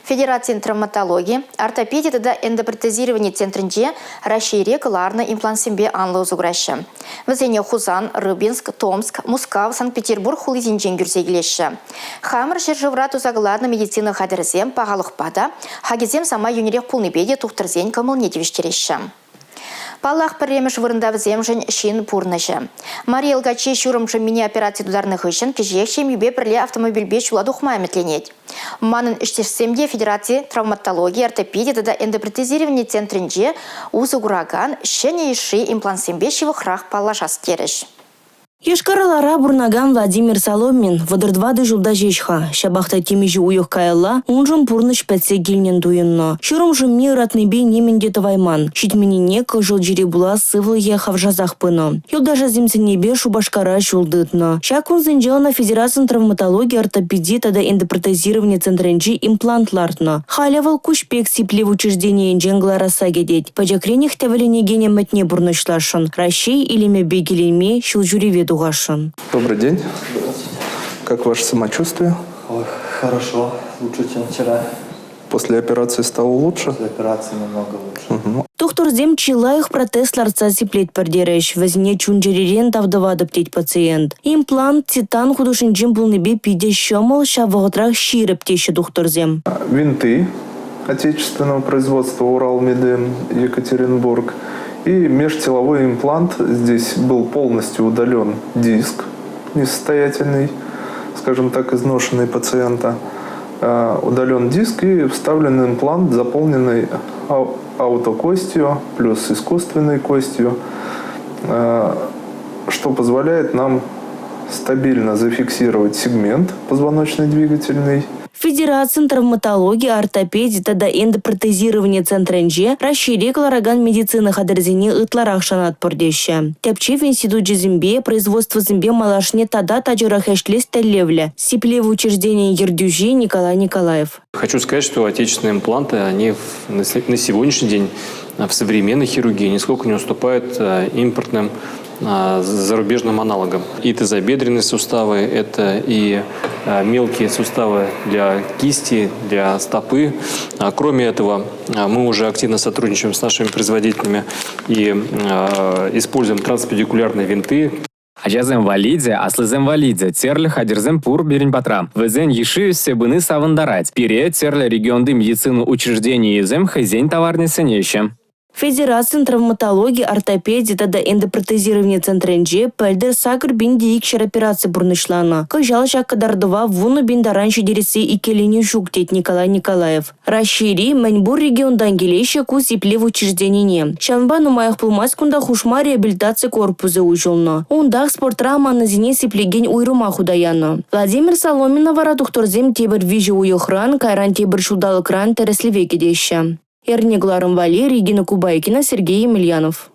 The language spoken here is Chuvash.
Федерацин травматологи, ортопеди тата эндопротезировани центрӗнче Раҫҫейре кӑларнӑ имплантсемпе анлӑ усӑ кураҫҫӗ. Вӗсене Хусан, Рыбинск, Томск, Мускав, Санкт-Петербург хулисенчен кӳрсе килеҫҫӗ. Хамӑр ҫӗршывра туса кӑларнӑ медицина хатӗрӗсем пахалӑхпа та, хакӗсем самай йӳнӗрех пулнипе те тухтӑрсен кӑмӑлне тивӗҫтереҫҫӗ. Паллах, пӗрремӗш вырӑнта вӗсемшӗн ҫын пурнӑҫӗ. Мари Элкачи ҫурӑм шӑммине операци тутарнӑ хыҫҫӑн кӗҫех ҫемйипе пӗрле автомобильпе ҫула тухма ӗмӗтленет. Манӑн ӗҫтешсем те федераци травматологи, ортопеди тата эндопротезировани центрӗнче усӑ куракан ҫӗнӗ йышши имплантсемпе ҫывӑхрах паллашас терӗҫ. Йошкар-Олара пурӑнакан Владимир Соломин 34 ҫулта ҫеҫ-ха. Ҫапах та темиҫе уйӑх каялла уншӑн пурнӑҫ пӗтсе килнӗн туйӑннӑ. Ҫурӑм шӑмми ыратнипе нимӗн те тӑвайман. Ҫитменнине кӑшӑл чире пула сывлӑхӗ хавшасах пынӑ. Юлташӗсем сӗннипе Шупашкара ҫул тытнӑ. Ҫак кунсенче ӑна Федерацин травматологи, ортопеди тата эндопротезировани центрӗнче имплант лартнӑ. Халӗ вӑл куҫ пек сиплев учрежденийӗнчен кӑларасса кӗтет. Пӗчӗкренех тӗвӗленекен ӗмӗтне пурнӑҫласшӑн, Раҫҫей илемӗпе киленме ҫул ҫӳреве тухасшӑн. Добрый день. Как ваше самочувствие? Ой, хорошо, лучше, чем вчера. После операции стало лучше? После операции намного лучше. Угу. Тухтӑрсем чи лайӑх протез лартса сиплетпӗр терӗҫ. Вӗсене чун-чӗререн тав тӑватӑп тет пациент. Имплант титан хутӑшӗнчен пулнипе питӗ ҫӑмӑл, ҫав вӑхӑтрах ҫирӗп теҫҫӗ тухтӑрсем. Винты отечественного производства Уралмедем Екатеринбург. И межтеловой имплант, здесь был полностью удален диск несостоятельный, скажем так, изношенный пациента. Удален диск и вставлен имплант, заполненный аутокостью плюс искусственной костью, что позволяет нам стабильно зафиксировать сегмент позвоночный двигательный. Федерацин травматологи, ортопеди тата эндопротезировани центрӗнче Раҫҫейре кӑларакан медицина хатӗрӗсене ытларах шанатпӑр теҫҫӗ. Тӗпчев институчӗсемпе, производствӑсемпе малашне тата тачӑрах ӗҫлес тӗллевлӗ сиплев учрежденийӗн ертӳҫи Николай Николаев. Хочу сказать, что отечественные импланты, они на сегодняшний день в современной хирургии нисколько не уступают импортным зарубежным аналогам. И тазобедренные суставы, это и мелкие суставы для кисти, для стопы. Кроме этого, мы уже активно сотрудничаем с нашими производителями и используем транспедикулярные винты. Ачасем валли те, аслисем валли те тӗрлӗ хатӗрсем пур пирӗн патра. Вӗсен йышши ӳссе пыни савӑнтарать. Пире тӗрлӗ регионти медицина учрежденийӗсем хӑйсен таварне сӗнеҫҫӗ. Федерацин травматологи, ортопеди тата эндопротезировани центрӗнче пӗлтӗр 8200 операци пурнӑҫланӑ. Кӑҫал ҫак кӑтартӑва 10 пин таран ҫитересси иккӗленӳ ҫук тет Николай Николаев. Раҫҫейри мӗнпур регионтан килеҫҫӗ ку сиплев учрежденине. Ҫавӑнпа нумаях пулмасть кунта хушма реабилитаци корпусӗ уҫӑлнӑ. Унтах спортра аманнисене сиплекен уйрӑма хута янӑ. Владимир Соломина вара тухтӑрсем тепӗр виҫӗ уйӑхран, кайран тепӗр ҫулталӑкран тӗрӗслеве кӗтеҫҫӗ. Эрне кӑларӑм валли Регина Кубайкина, Сергей Емельянов.